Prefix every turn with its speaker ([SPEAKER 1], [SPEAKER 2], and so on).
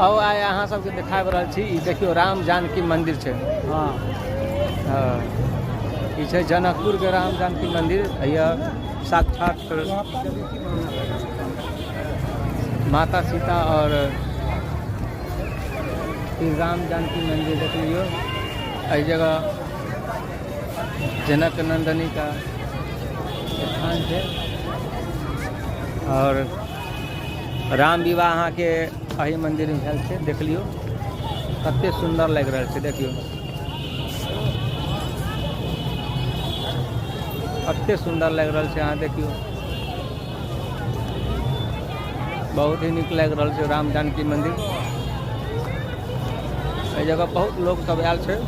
[SPEAKER 1] आउ आइ अहाँ सबके देखाबि रहल छी। ई देखियौ राम जानकी मंदिर छै।
[SPEAKER 2] हाँ।
[SPEAKER 1] हाँ, ई छै जनकपुर के राम जानकी मंदिर। यह साक्षात माता सीता और श्री राम जानकी मंदिर देख लियौ। एहि जगह जनक नंदनी का स्थान छै और राम विवाह अहाँके एहि मन्दिरमे भेल छै। देख लियौ कते सुन्दर लागि रहल छै। देखियौ कते सुन्दर लागि रहल छै। अहाँ देखियौ, बहुत ही नीक लागि रहल छै राम जानकी मन्दिर। एहि जगह बहुत लोक सब आयल छै।